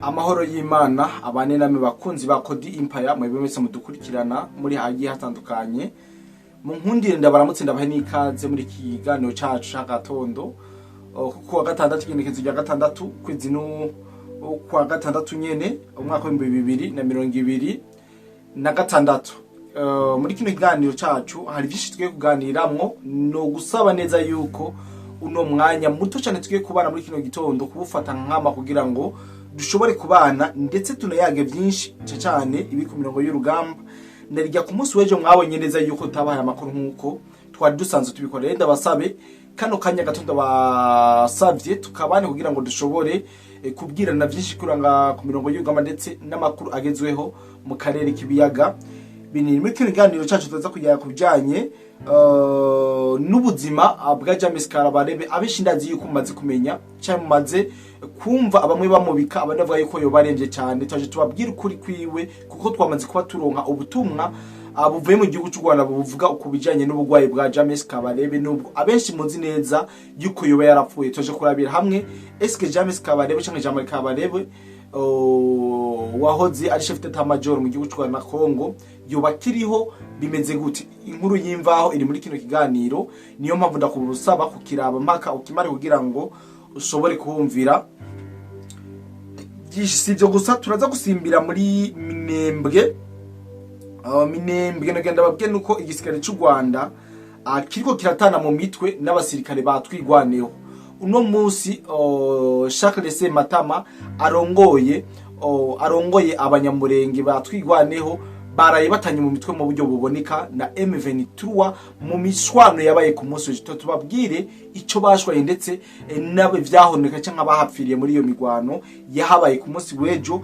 Amahoro y'Imana abane namwe, bakunzi ba Kodi Empire, mwebwe mwese mudukurikirana muri hagiye hatandukanye. Mu nkundire ndabaramutse, ndabahe n'ikaze muri iki kiganiro cacu c'agatondo kuko wa gatandatu, igenekerezo rya 6, kwezi kwa gatandatu nyene, umwaka w'2026. Muri kino kiganiro cacu hari vyinshi tugiye kuganiramwo. No gusaba neza yuko uno mwanya muto cyane tugiye kubana muri kino gitondo kuwufata nkama kugira ngo dushobore kubana ndetse tunayage byinshi cyane ibiri ku mirongo y'urugamba. Ndarirya ku munsi w'ejo mwabonye neza yuko tutabahaye amakuru nk'uko twari dusanzwe tubikora. Rero ndabasabe kano kanya gato ndabasavye tukabane kugira ngo dushobore kubwirana byinshi kuranga ku mirongo y'urugamba ndetse n'amakuru agezweho mu karere k'ibiyaga binini. Muri kino kiganiro cyacu tuza kujya ku bijyanye n'ubuzima bwa James Kabarebe. Abenshi ndazi yuko mumaze kumenya cyangwa mumaze kumva abamwe bamubika, abandi bavuga yuko yoba aremvye cyane. Twaje tubabwira ukuri kwiwe kuko twamaze kuba turonka ubutumwa buvuye mu gihugu cy'u Rwanda buvuga ku bijyanye n'uburwayi bwa James Kabarebe, nubwo abenshi muzi neza yuko yoba yarapfuye. Twaje kurabira hamwe eske James Kabarebe cyangwa Jean Marie Kabarebe, wahoze ari chef d'état major mu gihugu cy'u Rwanda na Congo, yoba akiriho, bimeze gute? Inkuru y'imvaho iri muri kino kiganiro, niyo mpamvu ndakubusaba kukiraba mpaka ukimare kugira ngo ushobore kuhumvira byinshi. Si ibyo gusa, turaza gusimbira muri Minembwe. Minembwe nagenda babwiye nuko igisirikare cy'u Rwanda kiriko kiratana mu mitwe n'abasirikare batwigwaneho. Uno munsi Charles Matama arongoye abanyamurenge batwigwaneho baraye batanye mu mitwe mu buryo buboneka na M23 mu mishwano yabaye ku munsi w'ejo. Tubabwire ico bashwaye ndetse n'abe vyahoneka canke abahapfiriye muri iyo migwano yahabaye ku munsi w'ejo,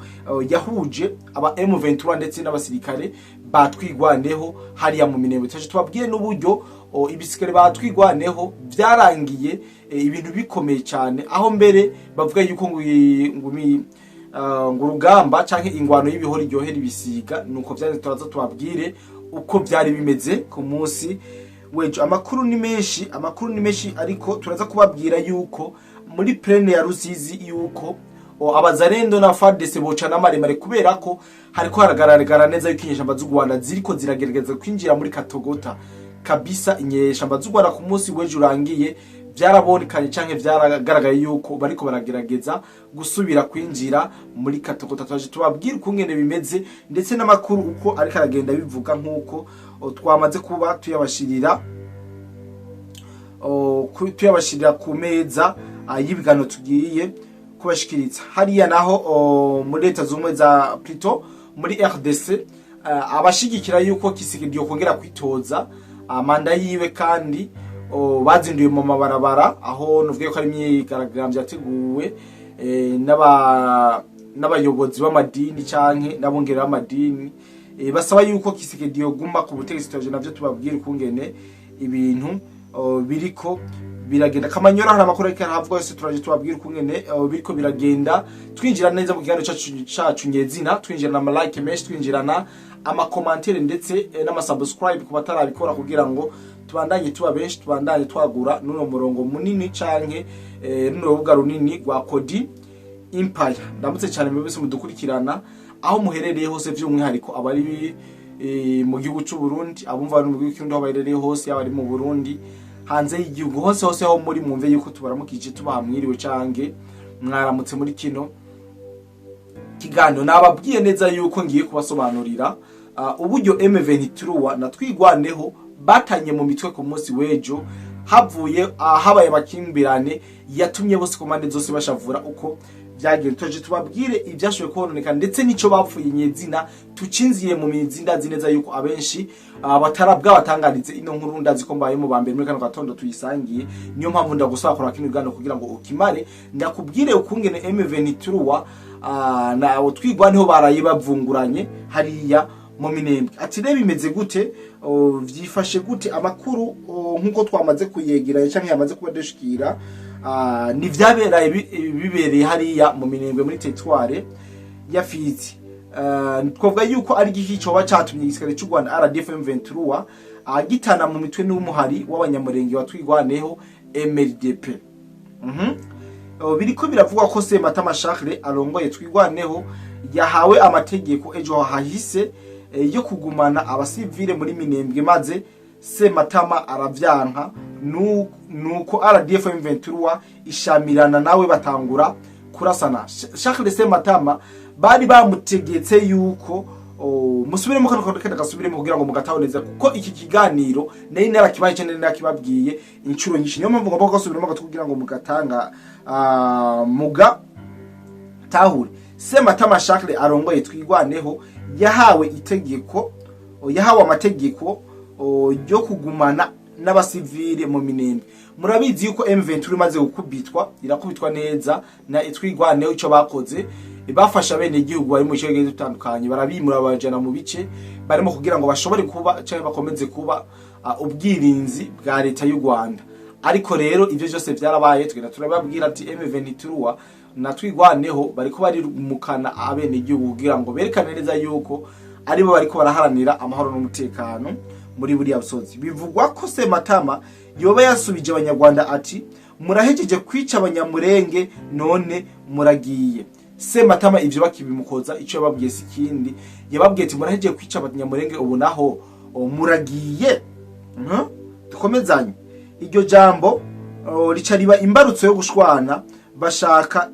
yahuje aba M23 ndetse n'abasirikare batwigwaneho hariya mu Minembwe. Tuje tubabwire n'uburyo ibisikare batwigwaneho vyarangiye ibintu bikomeye cyane, aho mbere bavuga yuko ngo urugamba canke ingwano y'ibihora iryohera ibisiga. Nuko vyari, turaza tubabwire uko vyari bimeze ku munsi w'ejo. Amakuru ni menshi, amakuru ni menshi, ariko turaza kubabwira yuko muri plaine ya Rusizi yuko abazarendo na FARDC bocana maremare, kubera ko hariko haragaragara neza yuko inyeshamba z'u Rwanda ziriko ziragerageza kwinjira muri Katogota kabisa. Inyeshamba z'u Rwanda ku munsi w'ejo urangiye byarabonekanye canke vyaragaragaye yuko bariko baragerageza gusubira kwinjira muri Katogota. Twaje tubabwira ukungene bimeze ndetse n'amakuru uko ariko aragenda bivuga, nk'uko twamaze kuba tuyabashirira tuyabashirira ku meza y'ibiganiro tugiye kubashikiriza. Hariya naho muri Leta Zumwe za plutôt muri RDC, abashigikira yuko Tshisekedi yokongera kwitoza manda yiwe kandi bazinduye mu mabarabara, aho nuvuge ko ari imyigaragambyo yateguwe n'abayobozi b'amadini canke n'abungere b'amadini, basaba yuko Tshisekedi yoguma ku butegetsi. Twaje navyo tubabwira ukungene ibintu biriko biragenda. Kamanyora hari amakuru ariko arahavugwa yose, turaje tubabwira ukungene biriko biragenda. Twinjira neza mu kiganiro cacu nyezina, twinjirana ama like menshi, twinjirana ama commentaire ndetse n'ama subscribe ku batarabikora, kugira ngo tubandanye tuba benshi, tubandanye twagura n'uno murongo munini canke runo rubuga runini rwa Kodi Empire. Ndamutse cyane mwese mudukurikirana aho muherereye hose, by'umwihariko abari mu gihugu cy'u Burundi, abumva bari mu gihugu cy'Uburundi aho baherereye hose, yaba ari mu Burundi, hanze y'igihugu, hose hose aho muri, mwumve yuko tubaramukije, tubaha mwiriwe cange mwaramutse. Muri kino kiganiro nababwiye neza yuko ngiye kubasobanurira uburyo M23 na Twigwaneho batanye mu mitwe ku munsi w'ejo, havuye habaye amakimbirane yatumye bose ku mpande zose bashavura. Uko byagenze tuje tubabwire ibyashoboye kuboneka ndetse n'ico bapfuye nyezina, tucinziye mu mizi. Ndazi neza yuko abenshi batarabwa batangarize ino nkuru, ndazi ko mbaye mu bambere muri kano gatondo tuyisangiye. Niyo mpamvu ndagusaba kora kino kiganiro kugira ngo ukimare, ndakubwire ukungene M23 na Twigwaneho baraye bavunguranye hariya mu Minembwe. Ati rero bimeze gute, vyifashe gute? Amakuru nkuko twamaze kuyegeranya canke yamaze kuba dushikira, ni vyaberaye bibereye hariya mu Minembwe muri territoire ya Fizi. Twavuga yuko ari igiki coba catumye igisirikare c'u Rwanda RDF M23 gitana mu mitwe n'umuhari w'abanyamurenge wa Twigwaneho MRDP. Biriko biravugwa ko Sematama Charles arongoye Twigwaneho yahawe amategeko ejo hahise yo kugumana abasivile muri Minembwe, maze Sematama aravyanka. Nuko RDF M23 ishamirana nawe, batangura kurasana. Charles Sematama bari bamutegetse yuko musubiremo kano kanda, gasubiremo kugira ngo mugataho neza, kuko iki kiganiro nari narakibaye cyane, nari narakibabwiye inshuro nyinshi. Niyo mpamvu ngomba kugasubiramo gato kugira ngo mugatanga muga tahure. Sematama Charles arongoye Twigwaneho yahawe itegeko, yahawe amategeko yo kugumana n'abasivile mu Minembwe. Murabizi yuko M23 imaze gukubitwa, irakubitwa neza na Twigwaneho, ico bakoze bafasha bene igihugu bari mu bice bigiye bitandukanye, barabimura, babajana mu bice barimo kugira ngo bashobore kuba cyangwa bakomeze kuba ubwirinzi bwa leta y'u Rwanda. Ariko rero ivyo byose byarabaye, tugenda turababwira ati M23 na Twigwaneho bariko barimukana abene igihugu kugira ngo berekane neza yuko aribo bariko baraharanira amahoro n'umutekano muri buriya busozi. Bivugwa ko Sematama yoba yasubije Abanyarwanda ati: "Murahejeje kwica Abanyamurenge, none muragiye." Sematama ivyo bakibimukoza, ico yababwiye si ikindi, yababwiye ati: "Murahejeje kwica Abanyamurenge, ubu naho muragiye." Dukomezanye. Iryo jambo rica riba imbarutso yo gushwana. Bashaka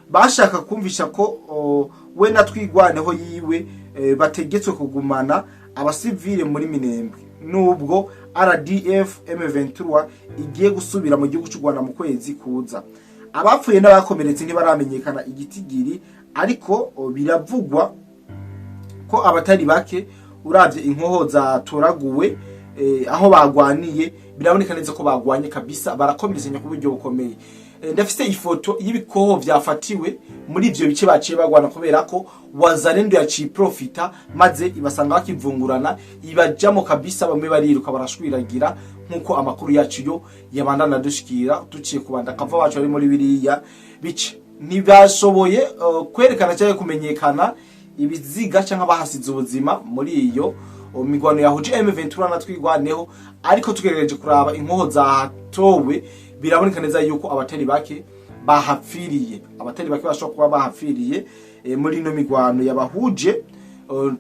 bashaka kumvisha ko we na Twigwaneho yiwe bategetswe kugumana abasivile muri Minembwe, nubwo RDF M23 igiye gusubira mu gihugu cy'u Rwanda mu kwezi kuza. Abapfuye n'abakomeretse ntibaramenyekana igitigiri, ariko biravugwa ko abatari bake. Uravye inkoho zatoraguwe aho bagwaniye, biraboneka neza ko bagwanye kabisa, barakomerezanya ku buryo bukomeye. Ndafise ifoto y'ibikoho vyafatiwe muri ivyo bice baciye bagwana, kubera ko Wazalendo yaciye profita maze ibasanga bakivungurana, ibajamo kabisa, bamwe bariruka barashwiragira, nkuko amakuru yacu yo yabandana dushikira duciye kubanda kava bacu ari muri biriya bice. Ntibashoboye kwerekana cyangwa kumenyekana ibiziga cyangwa bahasize ubuzima muri iyo migwano yahuje M23 na Twigwaneho, ariko tugerageje kuraba inkoho zatowe, biraboneka neza yuko abatari bake bahapfiriye, abatari bake bashobora kuba bahapfiriye muri ino migwano yabahuje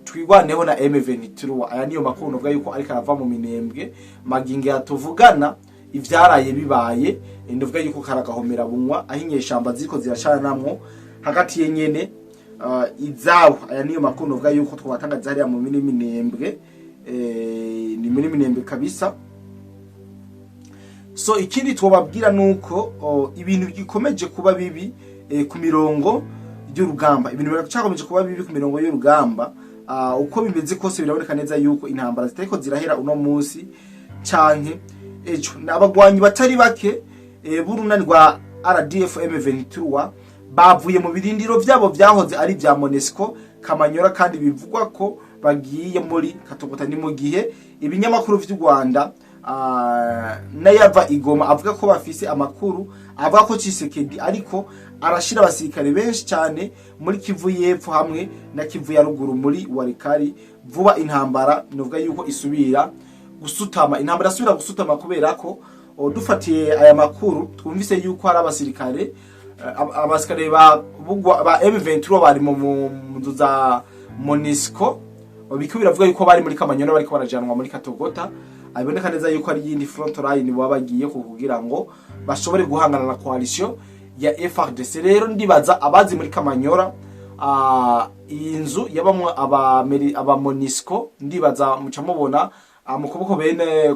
Twigwaneho na M23. Aya niyo makuru novuga yuko ariko arava mu Minembwe magingo yatuvugana. Ivyaraye bibaye, ndavuga yuko karagahomera bunwa, aho inyeshamba ziriko ziracanamwo hagati yenyene izabo. Aya niyo makuru novuga yuko twabatangaza hariya mu mini Minembwe, ni muri Minembwe kabisa. So ikindi twababwira nuko ibintu bikomeje kuba bibi ku mirongo y'urugamba. Ibintu biracakomeje kuba bibi ku mirongo y'urugamba. Uko bimeze kose, biraboneka neza yuko intambara zitariko zirahera uno munsi canke ejo. Abagwanyi batari bake b'urunani rwa RDF M23 bavuye mu birindiro vyabo vyahoze ari vya MONUSCO Kamanyora, kandi bivugwa ko bagiye muri Katogota. Ni mu gihe ibinyamakuru vy'u Rwanda n'ayava igoma avuga ko bafise amakuru avuga ko Tshisekedi ariko arashira abasirikare benshi cyane muri Kivu y'Epfo hamwe na Kivu ya Ruguru muri Walikale. Vuba intambara novuga yuko isubira gusutama, intambara isubira gusutama, kubera ko dufatiye aya makuru twumvise yuko hari abasirikare abasirikare ba M23 bari mu nzu za MONUSCO. Biko biravuga yuko bari muri Kamanyona, bariko barajanwa muri Katogota. Aboneka neza yuko ari yindi front line baba bagiye kugira ngo bashobore guhangana na coalition ya FARDC. Rero ndibaza abazi muri Kamanyora, iyi nzu yabamwe aba MONUSCO, ndibaza muca mubona mu kuboko bene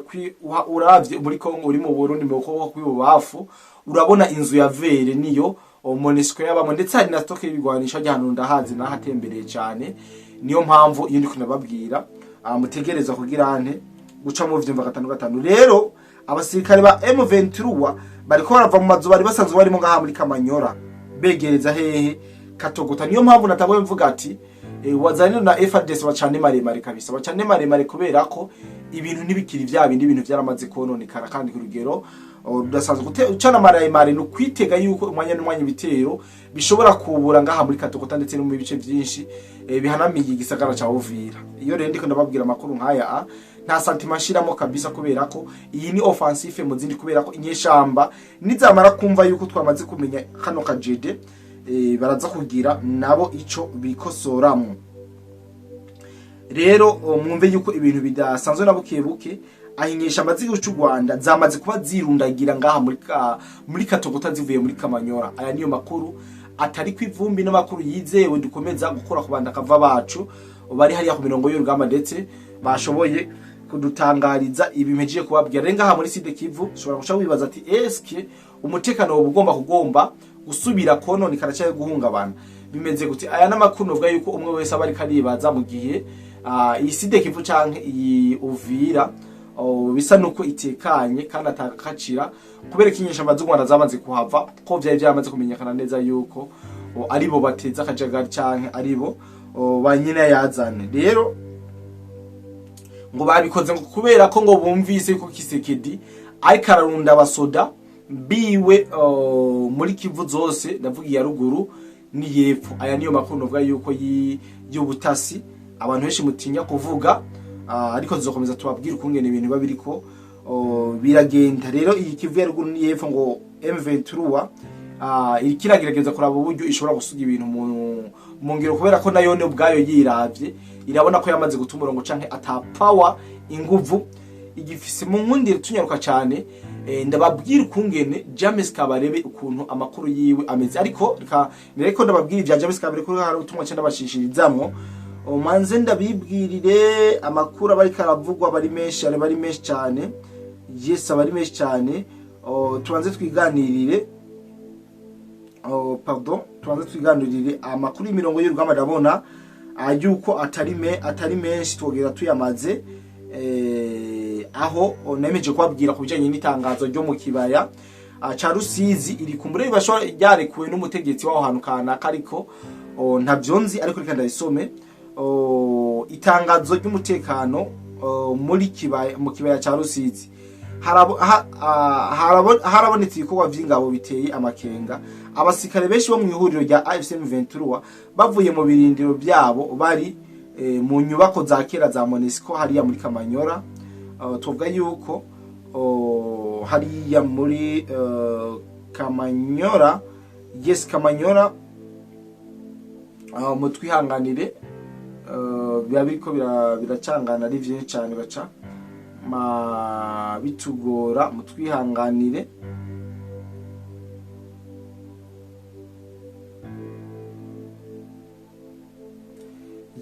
uravye muri Kongo uri mu Burundi, mu kuboko kw'ibubafu urabona inzu ya vere, niyo MONUSCO yabamo, ndetse hari na stock y'ibigwanisho. Hano ndahazi, nahatembereye cyane. Niyo mpamvu iyo ndiko ndababwira mutegereza kugira nte guca mu vyumva gatanu gatanu. Rero abasirikare ba M23 bariko barava mu mazu bari basanzwe barimo ngaha muri Kamanyora, begereza hehe? Katogota. Niyo mpamvu natanguye mvuga ati Wazalendo na FARDC bacane maremare kabisa, bacane maremare, kubera ko ibintu ntibikiri vya bindi, ibintu vyaramaze kononekara kandi ku rugero rudasanzwe. Ucana maremare ni ukwitega yuko umwanya n'umwanya ibitero bishobora kubura ngaha muri Katogota ndetse no mu bice vyinshi bihanamiye igisagara ca Uvira. Iyo rero ndiko ndababwira amakuru nk'aya, Nta sentiment nshiramo kabisa, kubera ko iyi ni offensive mu zindi, kubera ko inyeshamba nizamara kumva yuko twamaze kumenya kano kajede, baraza kugira nabo ico bikosoramwo. Rero mwumve yuko ibintu bidasanzwe na buke buke, aho inyeshamba z'igihugu c'u Rwanda zamaze kuba zirundagira ngaha muri Katogota zivuye muri Kamanyora. Aya niyo makuru atari ku ivumbi n'amakuru yizewe dukomeza gukora ku bandakava bacu bari hariya ku mirongo y'urugamba, ndetse bashoboye kudutangariza ibi mpejeje kubabwira. Rero ngaha muri Sud Kivu ushobora guca wibaza ati: "Eske umutekano woba ugomba kugomba gusubira kononekara cyangwa guhungabana, bimeze gute?" Aya n'amakuru novuga yuko umwe wese aba ariko aribaza mu gihe iyi Sud Kivu canke iyi Uvira, bisa nuko itekanye kandi atakacira, kubera ko inyeshamba z'u Rwanda zamaze kuhava, ko vyari byamaze kumenyekana neza yuko aribo bateza akajagari canke aribo ba nyina yazane. Rero ngo babikoze ngo kubera ko ngo bumvise yuko Kisekedi ariko ararunda abasoda biwe muri Kivu zose, ndavuga iya ruguru n'iyepfo. Aya niyo makuru novuga yuko y'ubutasi abantu benshi mutinya kuvuga, ariko tuzokomeza tubabwire ukungene ibintu biba biriko biragenda. Rero iyi Kivu ya ruguru n'iyepfo, ngo M23 iriko iragerageza kuraba uburyo ishobora gusuga ibintu mu ngiro, kubera ko nayo ne ubwayo yiravye irabona ko yamaze guta umurongo canke ata power, inguvu igifise. Mu nkundire tunyaruka cyane, ndababwira ukungene James Kabarebe, ukuntu amakuru yiwe ameze, ariko reka mbere ndababwira ibya James Kabarebe kuko hari ubutumwa cyane ndabashishirizamwo. Manze ndabibwirire amakuru aba ariko aravugwa, aba ari menshi, aba ari menshi cyane. Yes, aba ari menshi cyane. Tubanze twiganirire, pardon, tubanze twiganirire amakuru y'imirongo y'urugamba. Ndabona yuko atari menshi, twogera tuyamaze, aho nemeje kubabwira ku bijanye n'itangazo ryo mu kibaya ca Rusizi iri kumbure bashobora ryarekuwe n'umutegetsi w'aho hantu kanaka, ariko ntavyo nzi, ariko reka ndayisome. Itangazo ry'umutekano muri kibaya, mu kibaya ca Rusizi harabonetse ibikorwa vy'ingabo biteye amakenga. Abasirikare benshi bo mu ihuriro rya AFC M23 bavuye mu birindiro byabo bari mu nyubako za kera za Monesco hariya muri Kamanyora. Tuvuga yuko hariya muri Kamanyora, yes, Kamanyora, mutwihanganire, biba biriko biracangana ari vyinshi cyane, baca ma bitugora, mutwihanganire.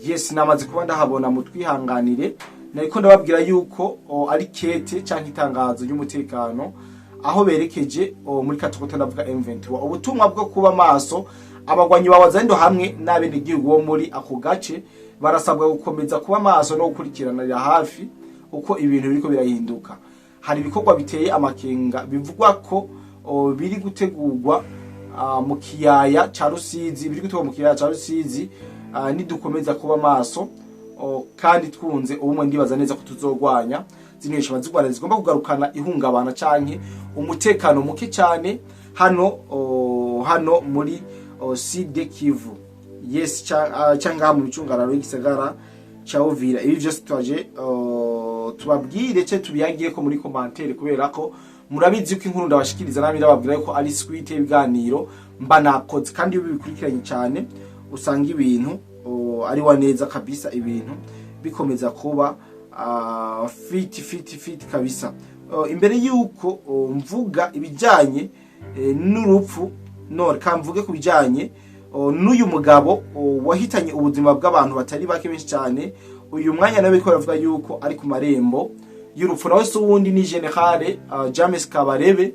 Yes, namaze kuba ndahabona, mutwihanganire. Nariko ndababwira yuko ari kete canke itangazo ry'umutekano aho berekeje muri Katogota, ndavuga M23. Ubutumwa bwo kuba maso: abagwanyi ba Wazalendo hamwe n'abenegihugu bo muri ako gace barasabwa gukomeza kuba maso no gukurikiranira hafi uko ibintu biriko birahinduka. Hari ibikorwa biteye amakenga bivugwa ko biri gutegurwa mu kiyaya ca Rusizi, biri gutegurwa mu kiyaya ca Rusizi. Nidukomeza kuba maso kandi twunze ubumwe, ndibaza neza ko tuzogwanya zino nyeshamba z'u Rwanda zigomba kugarukana ihungabana canke umutekano muke cyane hano muri Sud Kivu, yes, canke mu micungararo y'igisagara ca Uvira. Ibi vyose twaje tubabwire ce tubiyagiye ko muri commentaire, kubera ko murabizi ko inkuru ndabashikiriza nami ndababwira ko ari suite y'ibiganiro mba nakoze, kandi iyo bikurikiranye cyane usanga ibintu ari wa neza kabisa, ibintu bikomeza kuba fit fit fit kabisa. Imbere yuko mvuga ibijanye n'urupfu, no reka mvuge ku bijanye n'uyu mugabo wahitanye ubuzima bw'abantu batari bake benshi cyane. Uyu mwanya nawe ko aravuga yuko ari ku marembo y'urupfu, nawe se uwundi ni General James Kabarebe.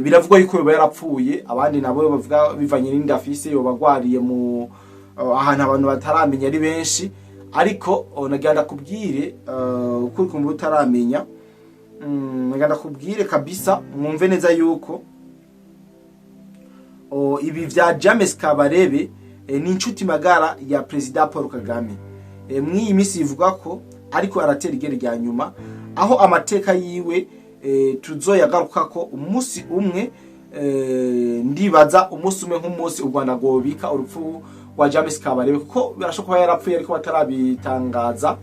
Biravugwa yuko yoba yarapfuye, abandi nabo bavuga bivanye n'inda afise yoba agwariye mu ahantu abantu bataramenya ari benshi, ariko nagira ndakubwire, ukuri kumva utaramenya, nagira ndakubwire kabisa, mwumve neza yuko ibi vya James Kabarebe, ni inshuti magara ya Perezida Paul Kagame. Mw'iyi minsi ivuga ko ariko aratera igere rya nyuma, aho amateka yiwe tuzoyagaruka ko umunsi umwe. Ndibaza umunsi umwe, nk'umunsi u Rwanda rwobika urupfu rwa James Kabarebe, kuko birashobora kuba yarapfuye ariko batarabitangaza.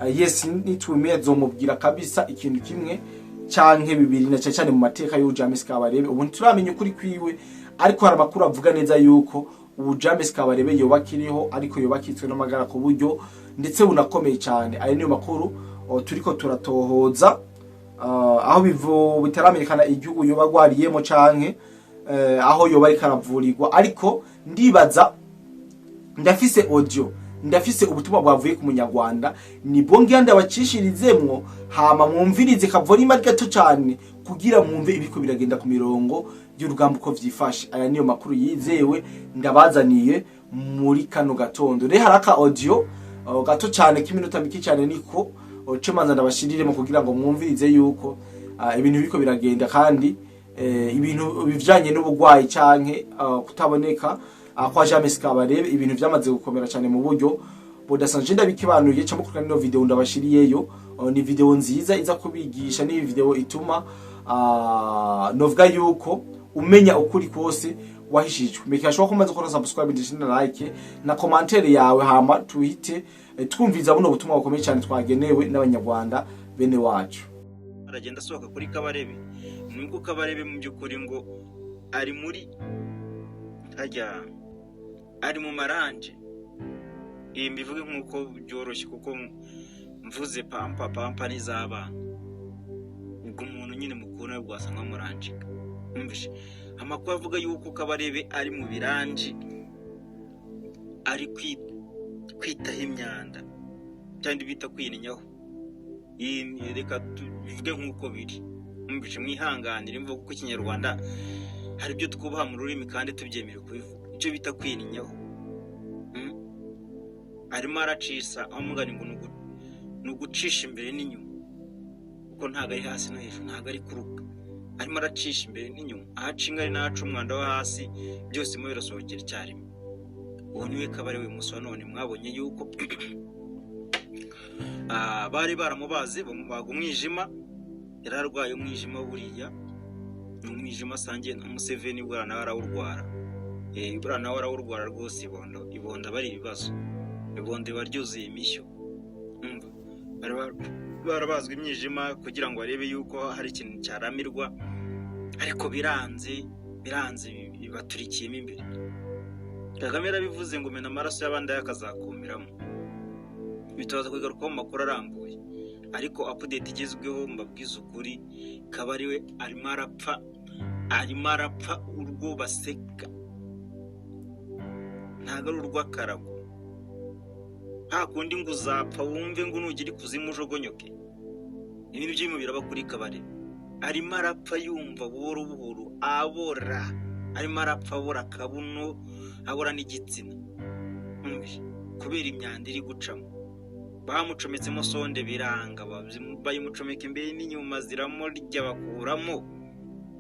Yes, nitwumeye azomubwira kabisa ikintu kimwe canke bibiri, na cyane cyane mu mateka y'uyu James Kabarebe. Ubu ntituramenya ukuri kwiwe, ariko hari amakuru avuga neza yuko ubu James Kabarebe yoba akiriho, ariko yoba akitswe n'amagara ku buryo ndetse bunakomeye cyane. Ayo niyo makuru turiko turatohoza, aho bivu bitaramenyekana igihugu yoba agwariyemo canke aho yoba ariko aravurirwa. Ariko ndibaza ndafise audio, ndafise ubutumwa bwavuye ku Munyarwanda, nibwo ngira ndabacishirizemwo, hama mwumvirize kavorima gato cyane kugira mwumve ibiko biragenda ku mirongo y'urugamba uko vyifashe. Aya niyo makuru yizewe ndabazaniye muri kano gatondo. Rero hari aka audio gato cyane k'iminota mike cyane, niko ce manza ndabashiriremo kugira ngo mwumvirize yuko ibintu biriko biragenda, kandi ibintu bijanye n'ubugwayi canke kutaboneka kwa James Kabarebe, ibintu vyamaze gukomera cyane mu buryo budasanzwe. Ndabikibanuye cyangwa kuri ino video ndabashiriyeyo. Ni video nziza iza kubigisha, ni video ituma novuga yuko umenya ukuri kose wahishijwe. Make sure ko umaze gukora subscribe ndetse na like na commentaire yawe, hama tuhite twumviza buno butumwa bukomeye cyane twagenewe n'Abanyarwanda bene wacu. Aragenda asohoka kuri Kabarebe, nuko Kabarebe mu by'ukuri ngo ari muri hajya ari mu maranje. Iyi mbivuge nk'uko byoroshye, kuko mvuze pampa pampa n'iz'abana, ubwo umuntu nyine mukuru nawe wasanga muranjika. Mwumvishe amakuru avuga yuko Kabarebe ari mu biranji, ari kwitaho imyanda cyangwa bita kwirinyaho. Reka tubivuge nk'uko biri. Mwumvishe, mwihanganire imvugo, kuko Ikinyarwanda hari ibyo twubaha mu rurimi kandi tubyemerewe kubivuga. Icyo bita kwirinyaho, arimo aracisa aho mugani ngo ni ugucisha imbere n'inyuma, kuko ntabwo ari hasi no hejuru, ntabwo ari kuruka, arimo aracisha imbere n'inyuma, ahaca ingari n'ahaca umwanda wo hasi, byose mo birasohokera icyarimwe. Uwo niwe Kabarebe. Uyu munsi wa none mwabonye yuko bari baramubaze, bamubaga umwijima. Yari arwaye umwijima, buriya ni umwijima asangiye na Museveni, buriya nawe arawurwara. Buriya nawe arawurwara rwose. Ibondo, ibondo aba ari ibibazo, ibondo riba ryuzuye imishyo. Umva, bari barabazwe imyijima kugira ngo barebe yuko hari ikintu cyaramirwa, ariko biranze, biranze, bibaturikiyemo imbere. Kagame yarabivuze ngo mena amaraso y'abandi akazakumiramo. Bitabaza kugarukaho mu makuru arambuye, ariko update igezweho, mbabwiza ukuri, Kabarebe arimo arapfa, arimo arapfa urwo baseka, ntabwo ari urw'akarago. Nta kundi ngo uzapfa wumve ngo nugera ikuzimu ujogonyoke. Ibintu by'ibintu biraba kuri Kabarebe. Arimo arapfa yumva buhoro buhoro abora, arimo arapfa abora akabuno, abora n'igitsina. Mwumvise? Kubera imyanda iri gucamo. Bamucometsemo sonde biranga, bayimucomeka imbere n'inyuma, ziramurya, bakuramo.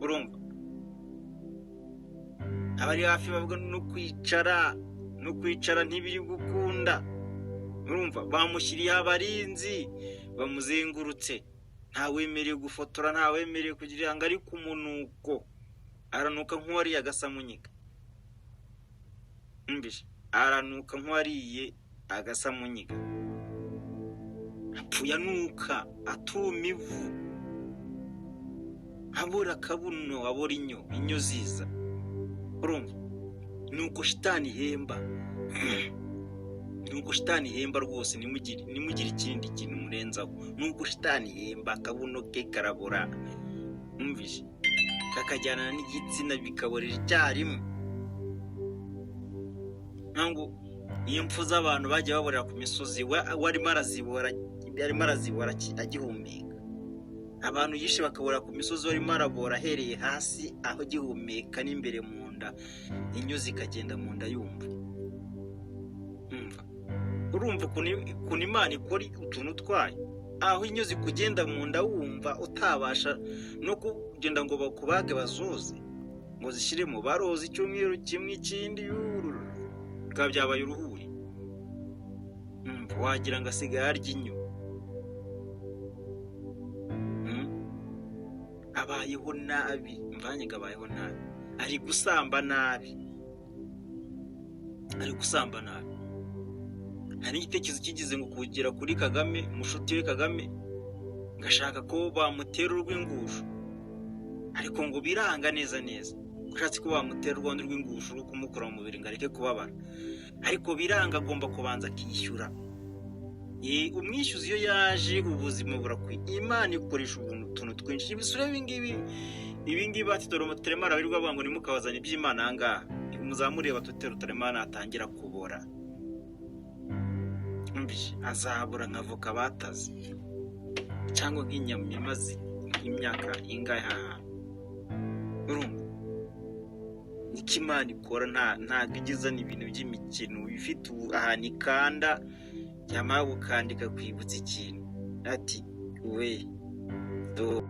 Urumva abari hafi bavuga no kwicara, no kwicara ntibiri gukunda. Urumva bamushyiriyeho abarinzi bamuzengurutse, ntawemerewe gufotora, ntawemerewe kugira ngo, ariko umunuko, aranuka nk'uwariye agasamunyiga. Mwumvise? Aranuka nk'uwariye agasamunyiga, apfuye anuka, atuma ivu, abura akabuno, abura inyo, inyo ziza. Urumva nuko shitani ihemba, nuko shitani ihemba rwose. Nimugire ikindi kintu murenzaho, nuko shitani ihemba. Akabuno ke karabora, mwumvise, kakajyana n'igitsina, bikaborera icyarimwe. Ntabwo iyo mpfu z'abantu bagiye baborera ku misozi, we arimo arazibora, arimo arazibora agihumeka. Abantu yishe bakabora ku misozi, barimo arabora ahereye hasi aho agihumeka, n'imbere mu nda, inyo zikagenda mu nda yumva. Umva, urumva ukuntu Imana ikora utuntu twayo, aho inyo zikugenda mu nda wumva, utabasha no kugenda ngo bakubage bazoze ngo zishyiremo, baroza icyumweru kimwe, ikindi yururu, bikaba byabaye uruhuri. Umva, wagira ngo asigaye arya inyo. Abayeho nabi, mvanye ngo abayeho nabi, ari gusamba nabi, ari gusamba nabi. Hari n'igitekerezo kigize ngo kugera kuri Kagame, mushuti we Kagame, ngashaka ko bamutera urw'ingusho, ariko ngo biranga neza neza. Ushatse ko bamutera urwanda rw'ingusho rwo kumukura mu mubiri ngo areke kubabara, ariko biranga, agomba kubanza akishyura. Umwishyuzi iyo yaje ubuzima burakwiye. Imana ikoresha ubuntu utuntu twinshi. Ibisura ibingibi, ibingibi ati dore umuteremara wirirwa bavuga ngo ntimukabazane iby'Imana aha ngaha, muzamureba tutera utaremara natangira kubora. Umvise, azabura nka voka bataze cyangwa nk'inyama imaze nk'imyaka ingahe aha hantu. Urumva niko Imana ikora, ntabwo ijya izana ibintu by'imikino, ifite ubu ahantu ikanda, yamara gukanda ikakwibutsa ikintu ati we do.